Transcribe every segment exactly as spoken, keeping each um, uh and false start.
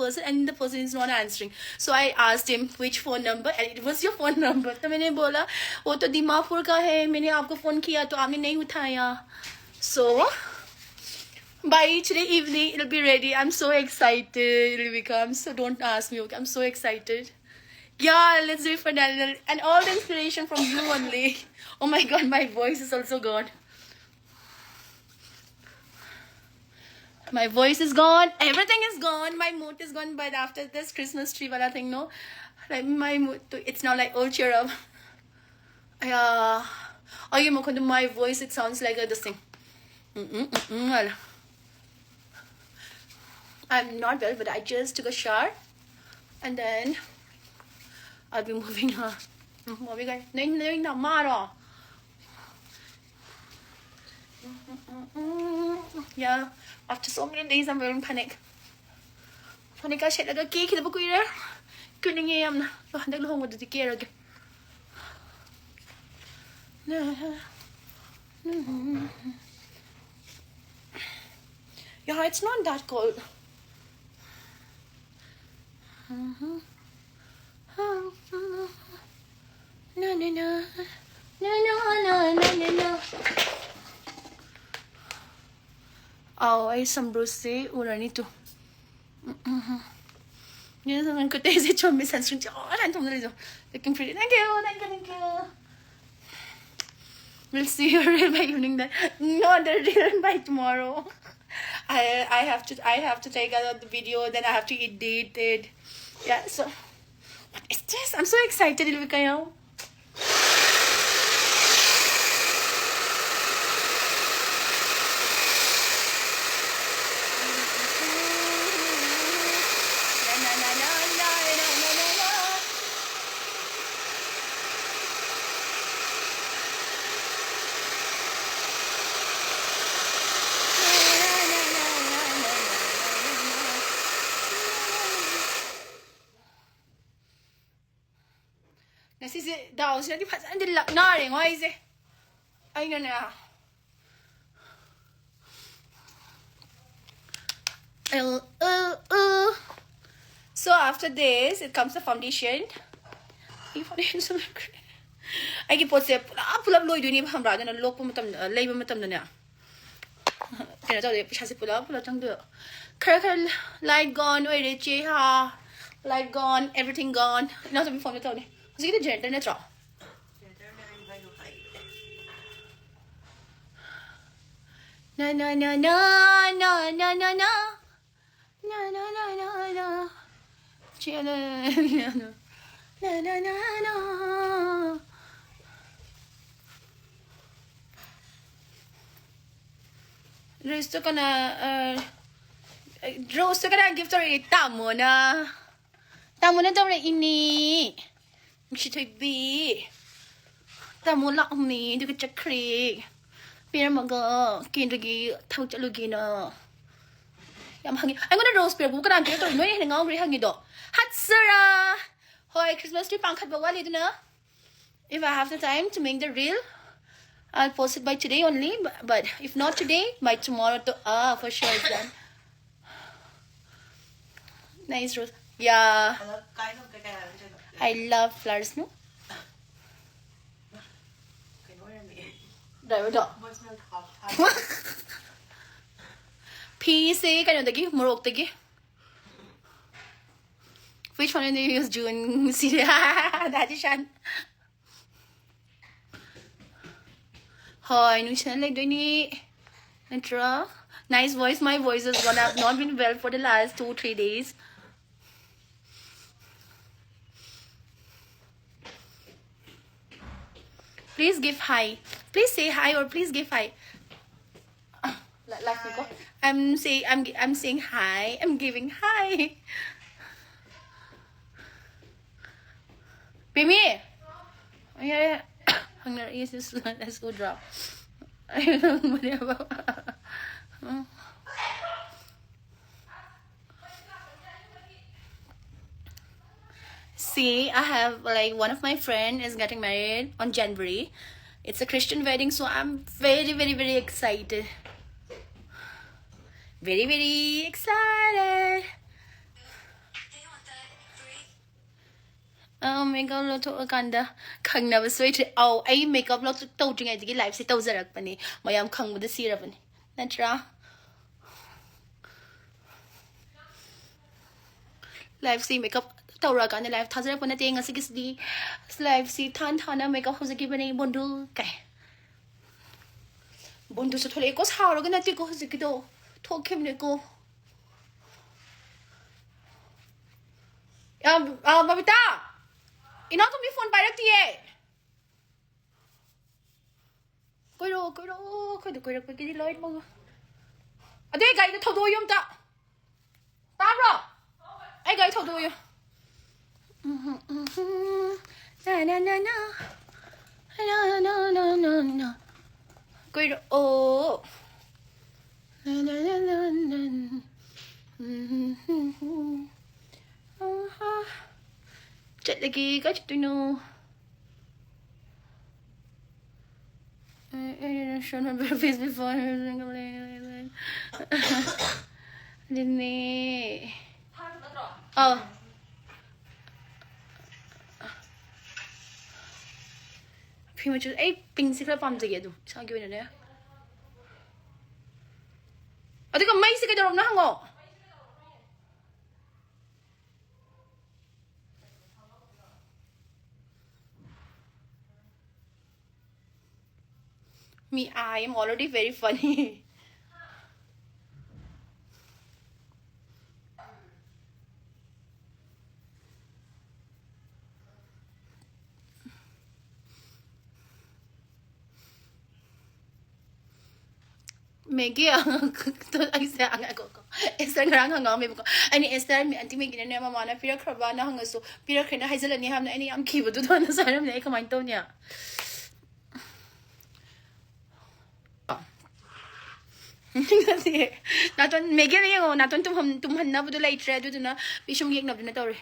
person and the person is not answering. So I asked him, "Which phone number?" And it was your phone number. तो मैंने बोला, "वो तो दीमापुर का है, मैंने आपको फ़ोन किया तो आपने नहीं उठाया." So by today evening it'll be ready. I'm so excited, Rebecca. I'm so, don't ask me, okay? I'm so excited. Yeah, let's do it for Daniel. And all the inspiration from you only. Oh my god, my voice is also gone. My voice is gone. Everything is gone. My mood is gone. But after this Christmas tree wala thing, no, like my mood, to, it's now like all cheer up. Yeah. Oh, you know, my voice, it sounds like a this thing. Mm-mm, mm-mm, wala. I'm not well, but I just took a shower, and then I'll be moving her. Moving her. नहीं, नहीं ना मारो. Yeah, after so many days, I'm wearing panic. Panic ꯀꯥ ꯁꯦꯠꯂꯒ ꯀꯦꯈꯤꯗꯕ ꯀꯨꯏꯔꯦ. ꯀꯦꯅꯤꯡꯉꯦ ꯌꯥꯝꯅ. ꯑꯗꯣ ꯍꯟꯗꯛ ꯂꯨꯍꯣꯡꯕꯗꯗꯤ ꯀꯦꯔꯒꯦ. Yeah, it's not that cold. No, no, no. No, no, no, no, no, no. Oh, I some bruise ꯎꯔꯅꯤ ꯇꯨ. ꯅꯪ ꯀꯨꯇꯩꯁꯦ ꯆꯨꯝꯃꯤ, sunscreen ꯆꯥꯎꯅ ꯊꯝꯗ ꯂꯩꯖꯧ. Looking pretty. Thank you, thank you, thank you. We'll see your reel by evening then. No, the reel by tomorrow. I I have to I have to take out the video. Then I have to edit it. Yeah. So what is this? I'm so excited, Ilvika. ꯉꯁꯤꯁꯦ ꯗꯥꯎꯁꯤꯅꯗꯤ ꯐꯖꯅꯗꯤ ꯂꯛꯅꯔꯦꯉꯣ ꯑꯩꯁꯦ. ꯑꯩꯅꯅꯦ, L, L, L. After this, it comes the foundation. ꯑꯩ foundation ꯁꯨꯝ ꯂꯣꯏꯈ꯭ꯔꯦ꯫ ꯑꯩꯒꯤ ꯄꯣꯠꯁꯦ ꯄꯨꯂꯞ ꯄꯨꯂꯞ ꯂꯣꯏꯗꯣꯏꯅꯦꯕ, ꯈꯪꯕ꯭ꯔꯥ? ꯑꯗꯨꯅ ꯂꯣꯛꯄ ꯃꯇꯝꯗ, ꯂꯩꯕ ꯃꯇꯝꯗꯅꯦ, ꯀꯩꯅꯣ ꯇꯧꯗꯦ, ꯄꯩꯁꯥꯁꯦ ꯄꯨꯂꯞ ꯄꯨꯂꯞ ꯆꯪꯗꯣꯏꯕ꯫ ꯈꯔ ꯈꯔ light gone ꯑꯣꯏꯔꯦ ꯆꯦ ꯍꯥ, light gone, everything gone꯫ ꯏꯅꯥꯎꯆꯥꯒꯤ ꯐꯣꯟꯗ ꯇꯧꯅꯤ꯫ ꯍꯧꯖꯤꯛꯀꯤꯗꯤ generator ꯅꯠꯇ꯭ꯔꯣ? Na na na na na na na na na na na na na. Chi-, na na na na na na na na. Rose ꯇꯣ ꯀꯅꯥ, ꯑ, Rose ꯇꯣ ꯀꯅꯥ gift ꯇꯧꯔꯛꯏ? ꯇꯥꯃꯣꯅ꯫ ꯇꯥꯃꯣꯅ ꯇꯧꯔꯛꯏꯅꯤ꯫ ꯅꯨꯡꯁꯤꯊꯣꯏꯕꯤ꯫ ꯇꯥꯃꯣ ꯂꯥꯛꯑꯝꯃꯤ, ꯑꯗꯨꯒ ꯆꯠꯈ꯭ꯔꯦ꯫ ꯄꯤꯔꯝꯃꯒ ꯀꯦꯟꯗ꯭ꯔꯒꯤ ꯊꯕꯛ ꯆꯠꯂꯨꯒꯦꯅ꯫ ꯌꯥꯝ ꯍꯪꯉꯤ꯫ ꯑꯩꯉꯣꯟꯗ rose ꯄꯤꯔꯛꯄꯕꯨ ꯀꯅꯥꯅ ꯄꯤꯔꯛꯇꯧꯔꯤ? ꯅꯣꯏꯅ ꯍꯦꯟꯅ ꯉꯥꯎꯈ꯭ꯔꯦ ꯍꯪꯉꯤꯗꯣ꯫ ꯍꯠꯁꯔꯥ! ꯍꯣꯏ, Christmas tree ꯄꯥꯡꯈꯠꯄ ꯋꯥꯠꯂꯤ, ꯑꯗꯨꯅ if I have the time to make the reel, I'll post it by today only, bu-, but if not today, by tomorrow, to, ah, for sure it's done. Nice rose. Yeah, I love flowers, no? Driver ꯗꯣ꯫ ꯐꯤꯁꯦ ꯀꯩꯅꯣꯗꯒꯤ, ꯃꯣꯔꯣꯛꯇꯒꯤ꯫ Which one do you use, June? ꯁꯤꯔꯦ꯫ ꯗꯥꯗꯤ ꯁꯥꯟ꯫ ꯍꯣꯏ, ꯅꯨꯡꯁꯤꯅ ꯂꯩꯗꯣꯏꯅꯤ꯫ ꯅꯠꯇ꯭ꯔꯥ? Nice voice. My voice is gonna have not been well for the last two, three days. Please give hi. Please say hi or please give hi. La-, last ko. I'm say, I'm gi-, I'm saying hi. I'm giving hi. Pimi. Ay, ay, ay. Ang na-, yes, yes, yes, Udra. Ay, whatever. See, I have, like, one of my friend is getting married on January. It's a Christian wedding, so I'm very, very, very excited. Very, very excited. Makeup ꯂꯧꯊꯣꯛꯑꯀꯥꯟꯗ ꯈꯪꯅꯕ ꯁꯣꯏꯗ꯭ꯔꯦ꯫ ꯑꯧ, ꯑꯩ makeup ꯂꯧꯊꯣꯛ ꯇꯧꯗ꯭ꯔꯤꯉꯩꯗꯒꯤ ꯂꯥꯏꯐꯁꯦ ꯇꯧꯖꯔꯛꯄꯅꯤ꯫ ꯃꯌꯥꯝ ꯈꯪꯕꯗ ꯁꯤꯔꯕꯅꯤ, ꯅꯠꯇ꯭ꯔꯥ? ꯂꯥꯏꯐꯁꯤ ꯃꯦꯀꯞ ꯇꯧꯔꯛꯑꯀꯥꯟꯗ ꯂꯥꯏꯐ ꯊꯥꯖꯔꯛꯄ ꯅꯠꯇꯦ꯫ ꯉꯁꯤꯒꯤꯁꯤꯗꯤ ꯂꯥꯏꯐꯁꯤ ꯊꯥꯟ ꯊꯥꯅ ꯃꯦꯀꯞ ꯍꯧꯖꯈꯤꯕꯅꯦ꯫ ꯕꯣꯟꯗꯨ ꯀꯥꯏ, ꯕꯣꯟꯗꯨꯁꯨ ꯊꯣꯛꯂꯛꯑꯦꯀꯣ꯫ ꯁꯥꯎꯔꯒ ꯅꯠꯇꯦꯀꯣ ꯍꯧꯖꯤꯛꯀꯤꯗꯣ, ꯊꯣꯛꯈꯤꯕꯅꯦꯀꯣ꯫ ꯑ, ꯑ, ꯕꯕꯤꯇꯥ! ꯏꯅꯥꯎꯇꯣꯝꯕꯤ ꯐꯣꯟ ꯄꯥꯏꯔꯛꯇꯤꯌꯦ꯫ ꯀꯣꯏꯔꯛꯑꯣ, ꯀꯣꯏꯔꯛꯑꯣ, ꯑꯩꯈꯣꯏꯗ ꯀꯣꯏꯔꯛꯄꯒꯤꯗꯤ ꯂꯣꯏꯅꯃꯛ꯫ ꯑꯗꯨ ꯑꯩ ꯒꯥꯔꯤꯗꯣ ꯊꯧꯗꯣꯛꯑꯣ ꯑꯝꯇ꯫ ꯇꯥꯕ꯭ꯔꯣ? ꯑꯩ ꯒꯥꯔꯤ ꯊꯧꯗꯣꯛꯑꯣ꯫ ꯎꯝ, ꯎꯝ, ꯎꯝ, ꯎꯝ꯫ ꯅ, ꯅ, ꯅ, ꯅ꯫ ꯅ, ꯅ, ꯅ, ꯅ, ꯅ꯫ ꯀꯣꯏꯔꯛꯑꯣ꯫ ꯅ, ꯅ, ꯅ, ꯅ, ꯅ꯫ ꯎꯝ, ꯎꯝ, ꯎꯝ, ꯎꯝ꯫ ꯑꯍꯥ꯫ ꯆꯠꯂꯒꯦ, ꯀꯥꯏ ꯆꯠꯇꯣꯏꯅꯣ? ꯑꯩ, ꯑꯩ restaurant number please before ꯑꯗꯨꯅꯦ꯫ ꯑꯥ꯫ ꯐꯤ ꯃꯆꯨ, ꯑꯩ ꯄꯤꯡꯁꯦ ꯈꯔ ꯄꯥꯝꯖꯩꯌꯦ ꯑꯗꯨꯝ, ꯏꯁꯥꯒꯤ ꯑꯣꯏꯅꯅꯦ꯫ ꯑꯗꯨꯒ ꯃꯩꯁꯦ ꯀꯩꯗꯧꯔꯕꯅꯣ ꯍꯪꯉꯣ꯫ Me, I am already very funny. ꯃꯦꯒꯤ ꯑꯉꯥꯡ-, ꯑꯩꯁꯦ ꯑꯉꯥꯡ-, ꯀꯣ, ꯀꯣ꯫ ꯑꯦꯁꯇꯔ ꯉꯔꯥꯡ ꯍꯪꯉꯛꯑꯝꯃꯦꯕꯀꯣ꯫ ꯑꯩꯅ, "ꯑꯦꯁꯇꯔ, ꯃꯤ-, ꯑꯟꯇꯤ ꯃꯦꯒꯤꯅꯅꯦ ꯃꯃꯥꯅ ꯄꯤꯔꯛꯈ꯭ꯔꯕꯅ ꯍꯪꯉꯁꯨ, ꯄꯤꯔꯛꯈ꯭ꯔꯦꯅ ꯍꯥꯏꯖꯜꯂꯅꯤ ꯍꯥꯏꯕꯅ ꯑꯩꯅ ꯌꯥꯝ ꯀꯤꯕꯗꯨꯗꯣꯅ" ꯍꯥꯏꯔꯝꯃꯦ꯫ ꯑꯩ ꯀꯃꯥꯏꯅ ꯇꯧꯅꯤ? ꯅꯥꯇꯣꯟ, ꯃꯦꯒꯤ ꯑꯃ ꯌꯦꯡꯉꯣ, ꯅꯥꯇꯣꯟ ꯇꯨꯝꯍꯟ-, ꯇꯨꯝꯍꯟꯅꯕꯗꯣ ꯂꯩꯇ꯭ꯔꯦ, ꯑꯗꯨꯗꯨꯅ ꯄꯤꯁꯨꯝ ꯌꯦꯛꯅꯕꯗꯨꯅ ꯇꯧꯔꯦ꯫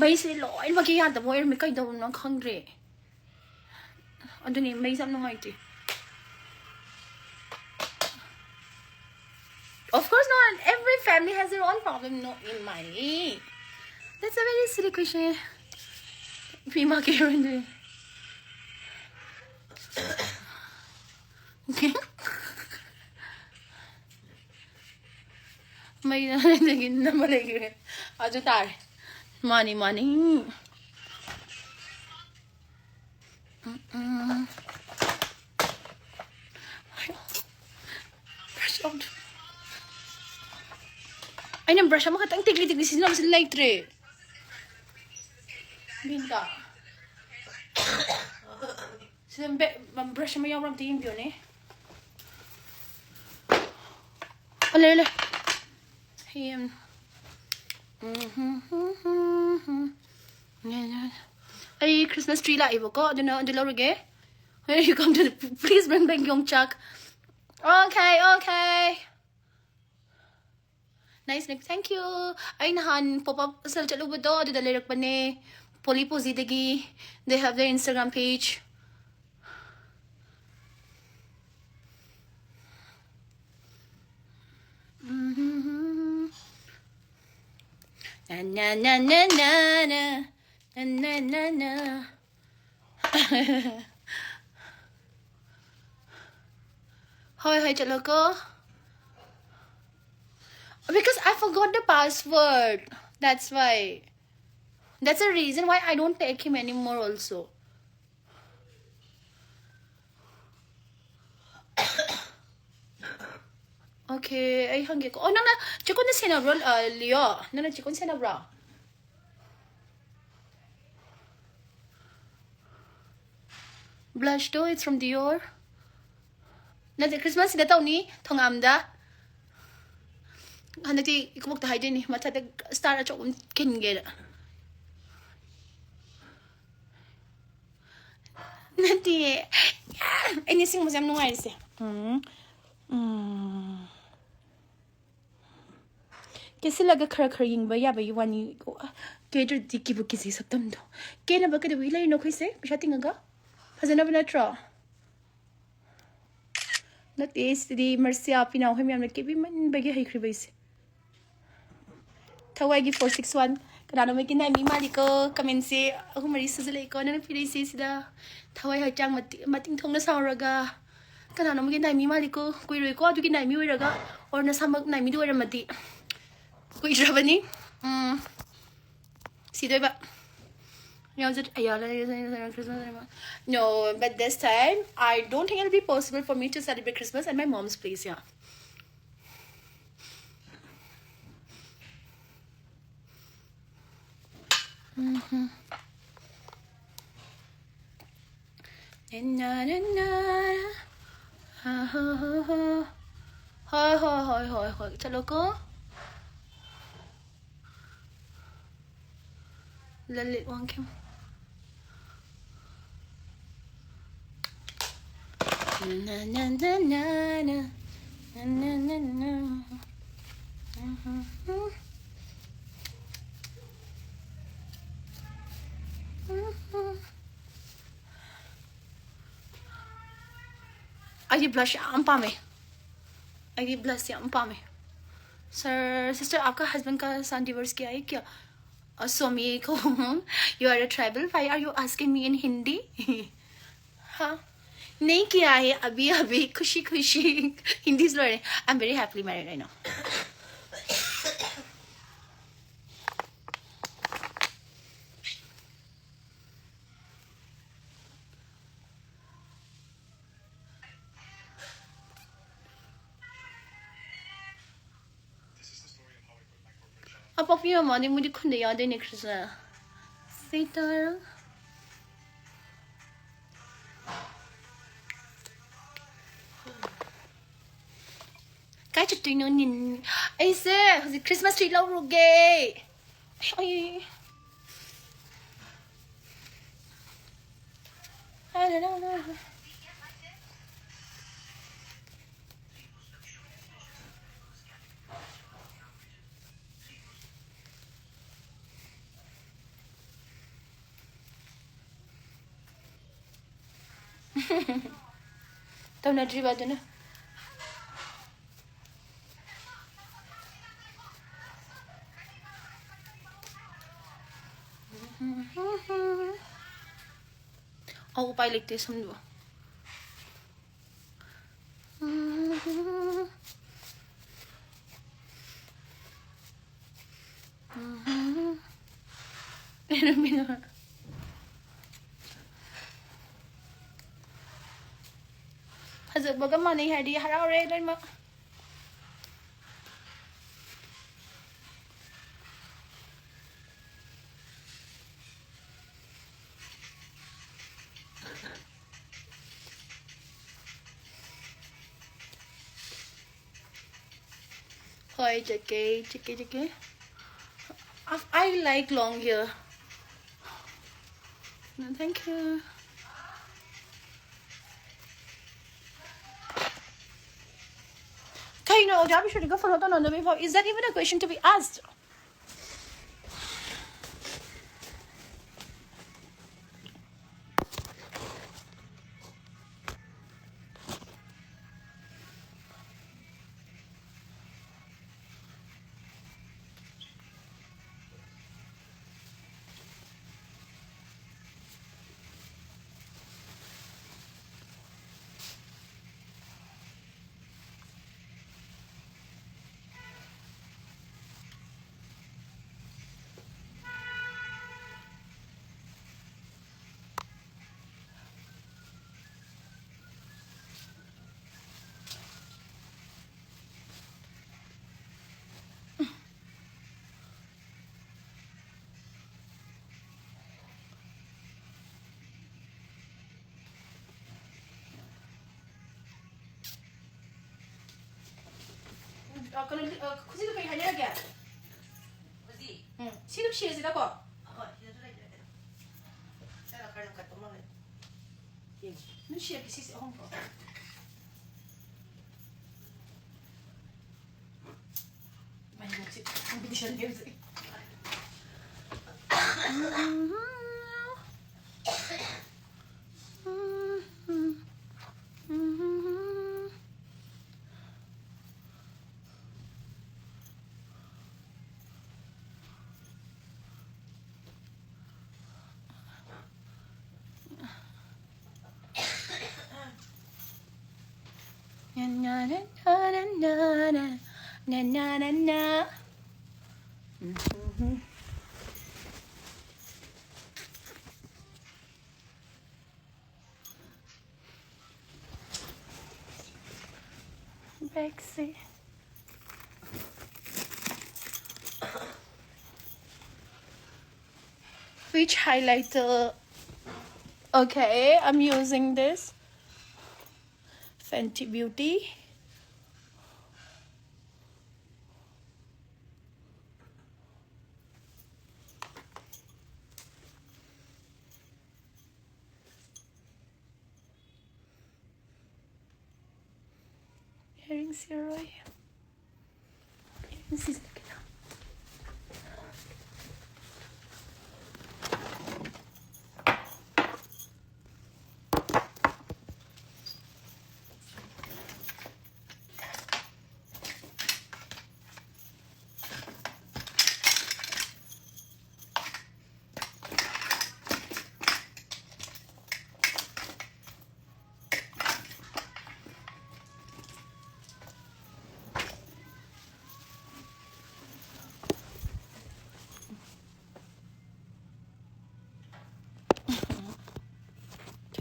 ꯃꯩꯁꯦ ꯂꯣꯏꯅꯃꯛꯀꯤ ꯌꯥꯗꯕ ꯑꯣꯏꯔꯝꯃꯦ, ꯀꯩꯗꯧꯕꯅꯣ ꯈꯪꯗ꯭ꯔꯦ꯫ ꯑꯗꯨꯅꯦ, ꯃꯩꯁꯦ ꯌꯥꯝ ꯅꯨꯡꯉꯥꯏꯇꯦ꯫ Every family has their own problem, no, in my. That's a very silly question. Pima Karen. Okay. ꯃꯩ ꯅꯍꯥꯟꯗꯒꯤ ꯅꯝꯕ ꯂꯩꯈ꯭ꯔꯦ꯫ ꯑꯗꯨ ꯇꯥꯔꯦ꯫ ꯃꯥꯅꯤ, ꯃꯥꯅꯤ꯫ ꯎꯝ, ꯎꯝ꯫ Brush out. ꯑꯩꯅ brush ꯑꯃꯈꯛꯇꯪ ꯇꯦꯛꯂꯤ ꯇꯦꯛꯂꯤ ꯁꯤꯖꯤꯟꯅꯕꯁꯤ ꯂꯩꯇ꯭ꯔꯦ꯫ ꯕꯤꯟꯗ꯫ ꯁꯤꯗ ꯕꯦ-, brush ꯑꯃ ꯌꯥꯎꯕ꯭ꯔꯥ ꯑꯝꯇ ꯌꯦꯡꯕꯤꯌꯨꯅꯦ꯫ ꯑꯣ, ꯂꯩꯔꯦ, ꯂꯩꯔꯦ꯫ ꯍꯌꯦꯡ꯫ ꯑꯩ Christmas tree ꯂꯥꯛꯑꯦꯕꯀꯣ, ꯑꯗꯨꯅ ꯑꯗꯨ ꯂꯧꯔꯒꯦ꯫ When you come to the, please bring back ꯌꯣꯡꯆꯥꯛ꯫ Okay, okay. Nice, nice. Thank you. ꯑꯩ ꯅꯍꯥꯟ pop up sale ꯆꯠꯂꯨꯕꯗꯣ ꯑꯗꯨꯗ ꯂꯩꯔꯛꯄꯅꯦ꯫ Poly Posy ꯗꯒꯤ꯫ They have their Instagram page. Na, na, na, na, na, na. Na, na, na, na. ꯍꯣꯏ, ꯍꯣꯏ, ꯆꯠꯂꯣꯀꯣ꯫ Because I forgot the password. That's why. That's the reason why I don't take him anymore also. Okay, ꯑꯩ ꯍꯪꯒꯦꯀꯣ꯫ ꯑꯣ, ꯅꯪꯅ ꯆꯤꯛꯀꯟꯗ ꯁꯦꯟꯅꯕ꯭ꯔꯣ, ꯑ, ꯂꯤꯌꯣ? ꯅꯪꯅ chicken ꯁꯦꯟꯅꯕ꯭ꯔꯣ? Blush ꯗꯣ, it's from Dior. ꯅꯠꯇꯦ, Christmas ꯁꯤꯗ ꯇꯧꯅꯤ, ꯊꯣꯉꯥꯝꯗ꯫ ꯍꯟꯗꯛꯇꯤ ꯏꯀꯨꯕꯣꯛꯇ ꯍꯥꯏꯗꯣꯏꯅꯤ, ꯃꯊꯛꯇ star ꯑꯆꯧꯕ ꯑꯃ ꯈꯤꯟꯒꯦꯅ꯫ ꯅꯠꯇꯤꯌꯦ꯫ ꯑꯩ ꯅꯤꯡꯁꯤꯡꯕꯁꯦ ꯌꯥꯝ ꯅꯨꯡꯉꯥꯏꯔꯤꯁꯦ꯫ ꯎꯝ꯫ ꯎꯝ꯫ ꯀꯦꯁꯤꯜꯂꯒ ꯈꯔ ꯈꯔ ꯌꯦꯡꯕ ꯌꯥꯕꯒꯤ ꯋꯥꯅꯤ꯫ ꯀꯦꯗ꯭ꯔꯗꯤ ꯀꯤꯕꯨ ꯀꯤꯖꯩ ꯁꯛꯇꯝꯗꯣ꯫ ꯀꯦꯅꯕ ꯀꯩꯗꯧꯕꯒꯤ ꯂꯩꯔꯤꯅꯣ ꯑꯩꯈꯣꯏꯁꯦ? ꯄꯩꯁꯥ ꯇꯤꯡꯉꯒ? ꯐꯖꯅꯕ ꯅꯠꯇ꯭ꯔꯣ? ꯅꯠꯇꯦ, ꯁꯤꯗꯤ ꯃꯔꯁꯤꯌꯥ ꯄꯤꯅꯥꯎ ꯍꯣꯏ ꯃꯌꯥꯝꯅ ꯀꯦꯕꯤꯃꯟꯕꯒꯤ ꯍꯩꯈ꯭ꯔꯤꯕ ꯑꯩꯁꯦ꯫ ꯊꯋꯥꯏꯒꯤ four six one꯫ ꯀꯅꯥꯅꯣꯝꯃꯒꯤ ꯅꯥꯏꯃꯤ ꯃꯥꯜꯂꯤꯀꯣ꯫ ꯀꯃꯦꯟꯁꯦ ꯑꯍꯨꯝ ꯃꯔꯤ ꯁꯨꯖꯜꯂꯛꯏꯀꯣ ꯅꯪꯅ ꯄꯤꯔꯛꯏꯁꯦ ꯁꯤꯗ꯫ ꯊꯋꯥꯏ ꯍꯛꯆꯥꯡ ꯃꯇꯤ-, ꯃꯇꯤꯡ ꯊꯣꯡꯅ ꯁꯥꯎꯔꯒ꯫ ꯀꯅꯥꯅꯣꯝꯃꯒꯤ ꯅꯥꯏꯃꯤ ꯃꯥꯜꯂꯤꯀꯣ꯫ ꯀꯨꯏꯔꯣꯏꯀꯣ ꯑꯗꯨꯒꯤ ꯅꯥꯏꯃꯤ ꯑꯣꯏꯔꯒ꯫ Or ꯅꯁꯥꯃꯛ ꯅꯥꯏꯃꯤꯗꯨ ꯑꯣꯏꯔꯝꯃꯗꯤ꯫ ꯀꯨꯏꯗ꯭ꯔꯕꯅꯤ꯫ ꯎꯝ꯫ ꯁꯤꯗꯣꯏꯕ꯫ ꯌꯥꯎꯖ-, ꯑꯌꯥ, ꯂꯩ-, ꯂꯩ-, ꯂꯩ-, Christmas ꯂꯩ-, no, but this time, I don't think it'll be possible for me to celebrate Christmas at my mom's place, yeah. Mm-hmm. ꯍꯣꯏ, ꯍꯣꯏ, ꯍꯣꯏ, ꯍꯣꯏ꯫ ꯆꯠꯂꯣꯀꯣ꯫ ꯂꯂꯤꯠ ꯋꯥꯡꯈꯦꯝ꯫ ꯅ, ꯅ, ꯅ, ꯅ, ꯅ꯫ ꯅ, ꯅ, ꯅ, ꯅ꯫ ꯑꯩꯗꯤ blush ꯌꯥꯝ ꯄꯥꯝꯃꯦ꯫ ꯑꯩꯗꯤ blush ꯌꯥꯝ ꯄꯥꯝꯃꯦ꯫ Sir, sister, आपका husband का साथ divorce किया है क्या? अ, स्वामी को, you are a tribal, why are you asking me in Hindi? हाँ, नहीं किया है अभी, अभी खुशी खुशी हिंदी से लड़ रहे हैं। I'm very happily married, I know. ꯑꯄꯣꯛꯄꯤ ꯃꯃꯥꯗꯤ ꯃꯣꯏꯗꯤ ꯈꯨꯟꯗ ꯌꯥꯎꯗꯣꯏꯅꯦ ꯈ꯭ꯔꯤꯁꯅ꯫ ꯁꯤꯇꯥꯔꯥ꯫ ꯀꯥꯏ ꯆꯠꯇꯣꯏꯅꯣ ꯅꯤꯟ? ꯑꯩꯁꯦ ꯍꯧꯖꯤꯛ Christmas tree ꯂꯧꯔꯨꯒꯦ꯫ ꯑꯩ ꯇꯧꯅꯗ꯭ꯔꯤꯕ ꯑꯗꯨꯅ꯫ ꯑꯧ, ꯎꯄꯥꯏ ꯂꯩꯇꯦ ꯁꯝꯗꯣ꯫ ꯐꯖꯕꯒ ꯃꯥꯟꯅꯩ ꯍꯥꯏꯔꯗꯤ ꯍꯔꯥꯎꯔꯦ ꯂꯣꯏꯅꯃꯛ꯫ ꯍꯣꯏ, ꯆꯠꯀꯦ, ꯆꯠꯀꯦ, ꯆꯠꯀꯦ꯫ I, I like long hair. No, thank you. ꯀꯩꯅꯣ, ꯑꯣꯖꯥ ꯕꯤꯁ꯭ꯋꯥꯗꯤꯒ follow ꯇꯧꯅꯗꯕꯤ ꯐꯥꯎ? Is that even a question to be asked? ꯑ, ꯀꯩꯅꯣ, ꯑ, ꯈꯨꯖꯤꯗꯣ ꯀꯩ ꯍꯥꯏꯅꯔꯒꯦ? ꯈꯨꯖꯤ? ꯎꯝ, ꯁꯤ ꯑꯗꯨꯝ ꯁꯤꯔꯁꯤꯗꯀꯣ꯫ ꯍꯣꯏ, ꯁꯤꯗꯁꯨ ꯂꯩꯇ꯭ꯔꯦ ꯀꯩꯅꯣ꯫ ꯁꯤꯅ ꯈꯔ ꯀꯠꯄ ꯑꯃ ꯂꯩ꯫ ꯌꯦꯡꯉꯣ꯫ ꯑꯗꯨꯝ ꯁꯤꯔꯒꯦ, ꯁꯤꯁꯦ ꯑꯍꯨꯝꯀꯣ꯫ ꯃꯥꯏ ꯃꯤꯠꯁꯦ competition ꯅꯦ ꯍꯧꯖꯤꯛ꯫ Na, na, na, na, na, na. Na, na, na, na. Mhm. Bexy. Which highlighter? Okay, I'm using this Fenty Beauty. Earrings ꯌꯥꯔꯣꯏ꯫ Earrings ꯁꯤꯖꯤꯟꯅꯒꯦ꯫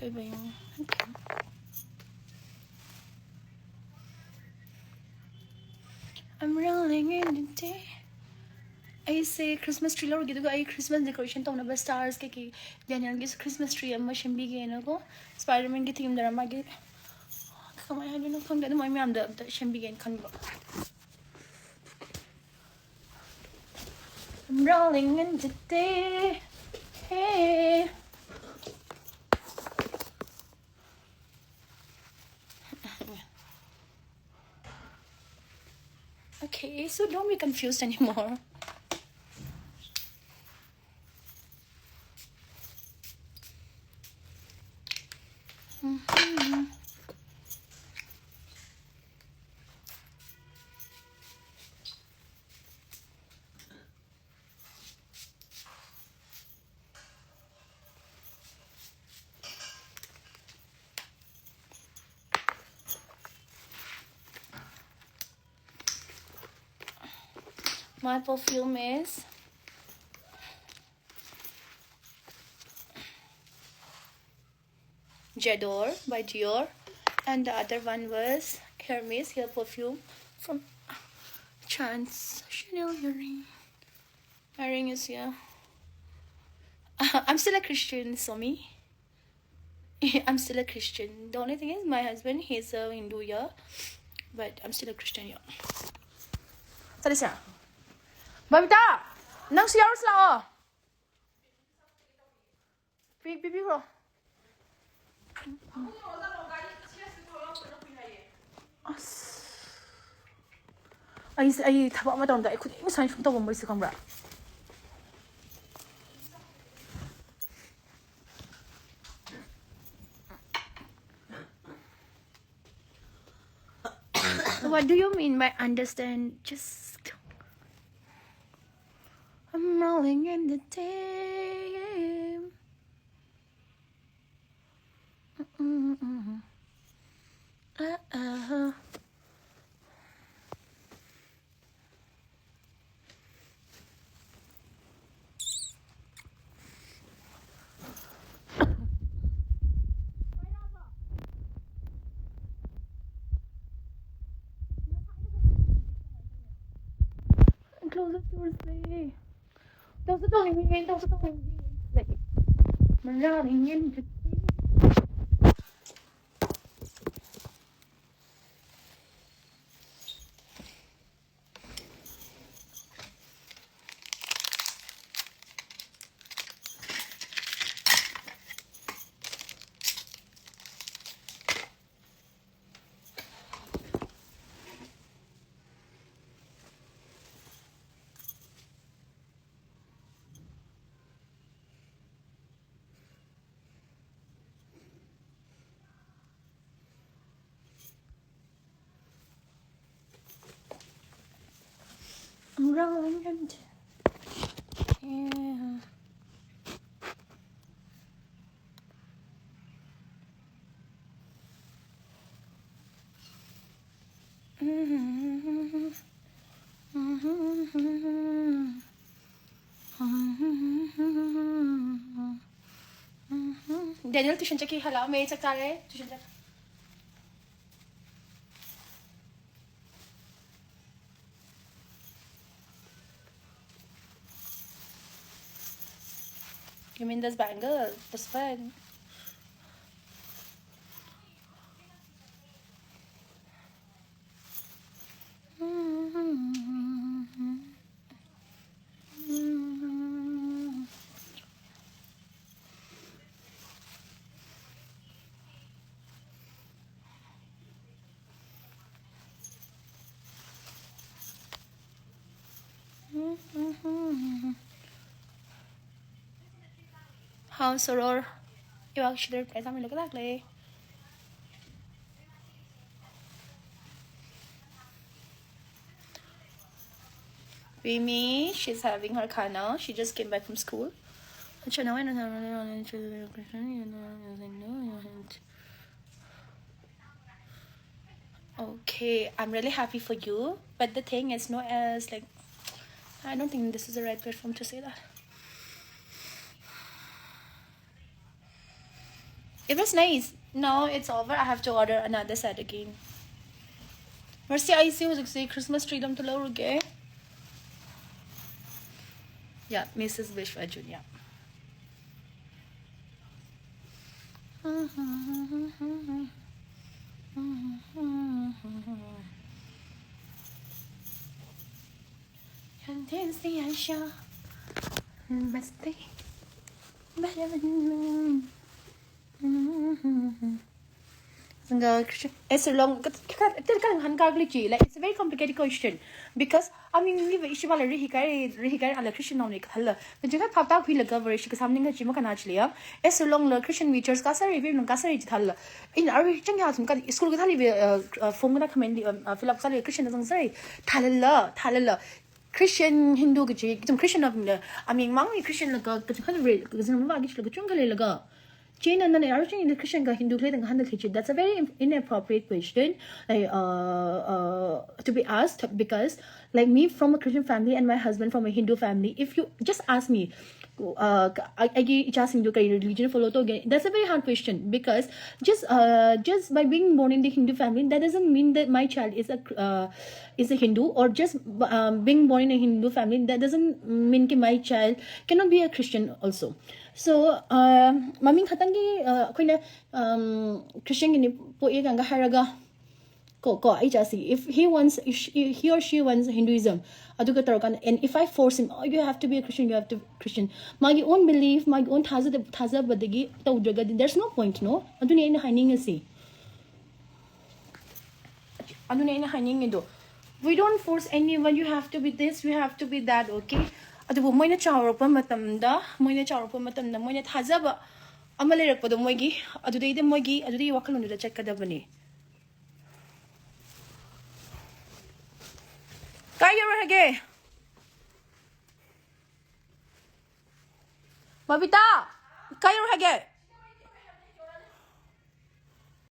ꯊꯣꯏꯕ ꯌꯦꯡꯉꯣ꯫ I'm rolling in the deep. ꯑꯩꯁꯦ Christmas tree ꯂꯧꯔꯨꯒꯦ, ꯑꯗꯨꯒ ꯑꯩ Christmas decoration ꯇꯧꯅꯕ stars ꯀꯩꯀꯩ, ꯗꯦꯅꯤꯌꯦꯜꯒꯤꯁꯨ Christmas tree ꯑꯃ ꯁꯦꯝꯕꯤꯒꯦꯅꯀꯣ, Spider-Manꯒꯤ themeꯗꯔ ꯃꯥꯒꯤ, ꯀꯃꯥꯏꯅ ꯍꯥꯏꯗꯣꯏꯅꯣ ꯈꯪꯗꯦ, ꯑꯗꯨꯃꯥꯏꯅ ꯃꯌꯥꯝꯗ ꯑꯝꯇ ꯁꯦꯝꯕꯤꯒꯦꯅ ꯈꯟꯕ꯫ I'm rolling in the deep. Hey. Okay, so don't be confused anymore. Mhm. My perfume is J'adore by Dior, and the other one was Hermes hair perfume from Chance, Chanel earring. Earring is here. I'm still a Christian, Somi. I'm still a Christian. The only thing is, my husband, he's a Hindu, yeah, but I'm still a Christian, yeah. Salisa, Babita, nang si Yaros lang, oh. Pig, pipi ko. ꯑꯁ꯫ ꯑꯩꯁꯦ, ꯑꯩ ꯊꯕꯛ ꯑꯃ ꯇꯧꯔꯝꯗꯥꯏ ꯑꯩ ꯈꯨꯗꯤꯡ ꯁꯨꯃꯥꯏꯅ ꯁꯨꯝ ꯇꯧꯒꯟꯕꯩꯁꯦ ꯈꯪꯕ꯭ꯔꯥ? What do you mean by understand? Just, I'm rolling in the deep. Mm-mm-mm. Uh-oh. Close up to say. Don't sit on me, don't sit on me. Like, I'm running into I'm rolling and yeah. Mm-hmm. Mm-hmm. Daniel tuition ꯆꯠꯈꯤ, ꯍꯜꯂꯛꯑꯝꯃꯦ, ꯆꯥꯛ ꯆꯥꯔꯦ, tuition ꯆꯠꯈ꯭ꯔꯦ. You mean this bangle? This one? How soror? Iwak shider peta mi lokal akle. Vimi, she's having her khana. She just came back from school. अच्छा, now I know. Okay, I'm really happy for you. But the thing is, no, as like, I don't think this is the right platform to say that. It was nice. Now it's over. I have to order another set again. Mercy, I see you. Christmas tree. Yeah, Missus Vishwa Junior. Namaste. It's a long, like, it's a very complicated question because I mean, ni ishi bala rihikai rihikai ala Christian nong ni khala. Kajiga pap ta hui laga vare shi kasam ninga jima kana chiliya. It's a long la Christian mi church kasari vi nong kasari ji thala. In ari chang ya thum ka school ka thali vi form kana comment fill up sali Christian nong sari thalala thalala. Christian, Hindu kaji, kaji Christian of the, I mean, mang Christian laga, kaji khala re, kaji ma ba kaji laga chung khala laga. China na ne, are Christian ka Hindu khala tang handle kaji. That's a very inappropriate question. Like, uh, uh, to be asked because, like, me from a Christian family and my husband from a Hindu family, if you just ask me, ꯑꯩꯒꯤ ꯏꯆꯥꯁꯤꯡꯗꯣ ꯀꯔꯤ religion follow ꯇꯧꯒꯦ? That's a very hard question, because just uh, just by being born in the Hindu family, that doesn't mean that my child is a uh, is a Hindu, or just uh, being born in a Hindu family, that doesn't mean that my child cannot be a Christian also. So uh, ꯃꯃꯤꯡ ꯈꯛꯇꯪꯒꯤ uh, ꯑꯩꯈꯣꯏꯅ um, Christianꯒꯤꯅꯤ ꯄꯣꯛꯑꯦ ꯀꯥꯏꯅꯒ ꯍꯥꯏꯔꯒ ꯀꯣ ꯀꯣ ꯑꯩ ꯆꯥꯁꯤ, if he wants, if she, he or she wants Hinduism, ꯑꯗꯨꯒ ꯇꯧꯔꯀꯥꯟꯗ, and if I force him, oh, you have to be a Christian, you have to be Christian, ꯃꯥꯒꯤ own belief, ꯃꯥꯒꯤ own ꯊꯥꯖꯗ ꯊꯥꯖꯕꯗꯒꯤ ꯇꯧꯗ꯭ꯔꯒꯗꯤ, there's no point, no? ꯑꯗꯨꯅꯤ ꯑꯩꯅ ꯍꯥꯏꯅꯤꯡꯉꯤꯁꯤ. ꯑꯗꯨꯅꯤ ꯑꯩꯅ ꯍꯥꯏꯅꯤꯡꯉꯤꯗꯣ. We don't force anyone, you have to be this, you have to be that, okay? ꯑꯗꯨꯕꯨ ꯃꯣꯏꯅ ꯆꯥꯎꯔꯛꯄ ꯃꯇꯝꯗ, ꯃꯣꯏꯅ ꯆꯥꯎꯔꯛꯄ ꯃꯇꯝꯗ ꯃꯣꯏꯅ ꯊꯥꯖꯕ ꯑꯃ ꯂꯩꯔꯛꯄꯗꯣ ꯃꯣꯏꯒꯤ, ꯑꯗꯨꯗꯩꯗ ꯃꯣꯏꯒꯤ, ꯑꯗꯨꯗꯒꯤ ꯋꯥꯈꯜꯂꯣꯟꯗꯨꯗ ꯆꯠꯀꯗꯕꯅꯤ. ꯀꯥꯏ ꯌꯧꯔꯒꯦ? ꯕꯕꯤꯇꯥ, ꯀꯥꯏ ꯌꯧꯔꯒꯦ?